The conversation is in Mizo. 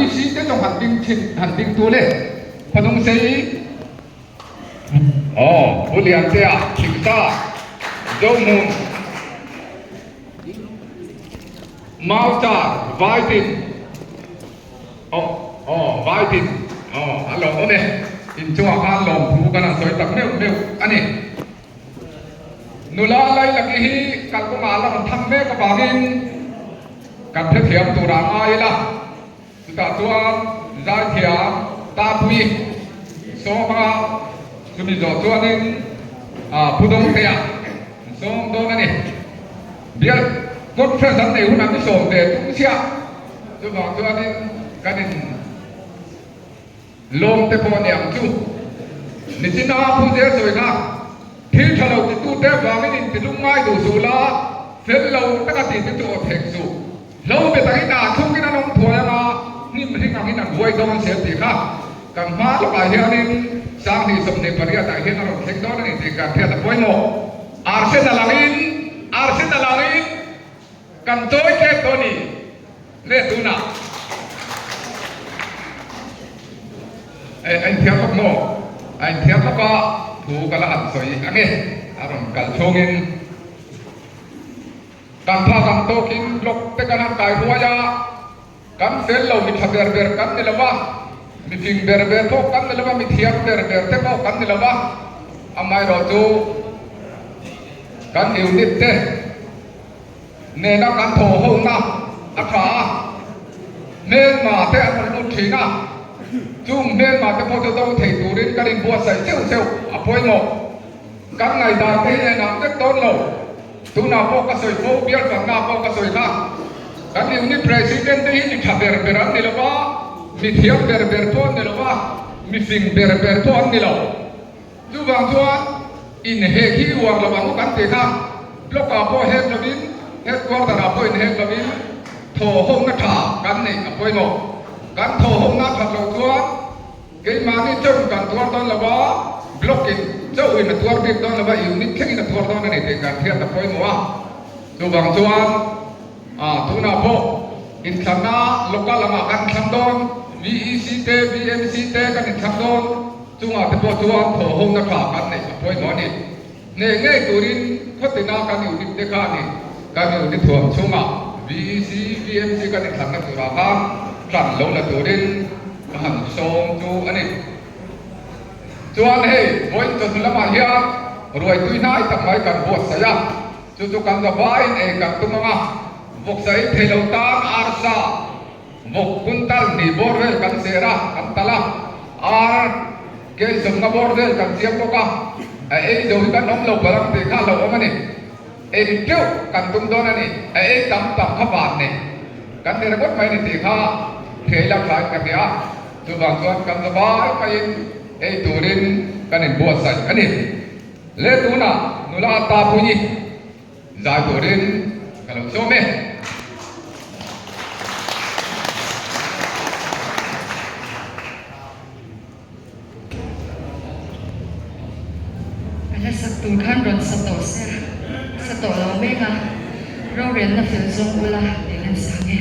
VC te zawng han ding thin han ding tul e. Khawnungsei aw Pu Liantea Thingsa Zohmun Mauchar Vaitin aw aw Vaitin aw a lawm awm e. Inchungah khan lawmthu kan han sawi tak meuh meuh a ni. Nula Lailaki hi kalkawngah la rawn thang mek avangin kan hrethiam turah ngai ila. Chutah chuan zaithiam Tapui sawma chumi zawh chuanin Pu Dawngtea an sawm dawn a ni. Bial conference an neih hunah mi sawm ve tum chiah. Chuvang chuanin kan in lawm te pawh a ni ang chu. Nichina Pu Zel sawi kha thil tha lo titute vangin intilung ngai duh suh la, fel lo taka tih te chu aw thek suh. Hlo be takin ah thungin an awm thuai anga hnim hring angin an huai dawn zel tih kha kan hma lawkah hianin 2028 ah hian a rawn thleng dawn a ni tih kan hriat a pawimawh. Arsenal angin Arsenal angin kan chawi tlem dawn i le tunah a inthiam bawk maw? A inthiam bawk a thu ka la han sawi ange a rawn kal chhungin. Kan phak ang tawkin block te kan han kai ruai a, kan fel lo mi tha ber ber kan ni lo va, mi fing ber ber pawh kan ni lo va, mi thiam ber ber te pawh kan ni lo va, amaherawhchu kan unit te nena kan thawh hona a tha a, hmelma te an rawn lut thin a, chung hmelma te pawh chu do thei turin kan inbuatsaih cheuh cheuh a pawimawh. Kan ngaihdan te hi a inang vek dawn lo. Tunah pawh ka sawi fo, bial fanna pawh ka sawi kha. Kan unit president te hi mi tha ber ber an ni lo va, mi thiam ber ber pawh an ni lo va, mi fing ber ber pawh an ni lo. Chuvang chuan inhek hi uar lo ang u kan ti kha. Block ah pawh hek lovin, headquarter ah pawh inhek lovin thawhhawmna tha kan neih a pawimawh. Kan thawhhawmna a that loh chuan Keimahni chauhin kan tuar dawn lo va, block in chauhin a tuar bik dawn lo va, unit thlengin a tuar dawn a ni tih kan hriat a pawimawh a. Chuvang chuan tunah pawh inthlanna local lamah kan inthlang dawn, VEC te, VMC te kan inthlang dawn, chungah te pawh chuan thawhhona tha kan neih a pawimawh a ni. Hneh ngei turin khawtina kan unit te kha a ni, kan unit thuam chhungah VEC, VMC kan inthlanna turah khan tan lo la turin ka han sawm chu a ni. Chuan hei vawiin chawhnu lamah hian ruai tui hnai tak mai kan buatsaih a, chu chu kan zavaiin ei kan tum ang a, vawksa ei thei lo tan arsa, vawk kuntal hnih bawr vel kan ser a, kan talh a, ar, Keizawmna bawr vel kan chiang bawk a, a ei zo hi kan awm lo palh ang tih kha a lo awm a ni. Ei teuh kan tum dawn a ni, a ei tam tam kha van nei kan ni ringawt mai a ni tih kha thei lak hlain ka hria a, chuvang chuan kan za vai maiin ei turin kan inbuatsaih a ni. Le tunah nula Tapuii zai turin ka lo sawm e. A hla sak tur khan rawn sa tawh se, sa tawh lo mek a, rorelna fel zawng ula tih an sang e.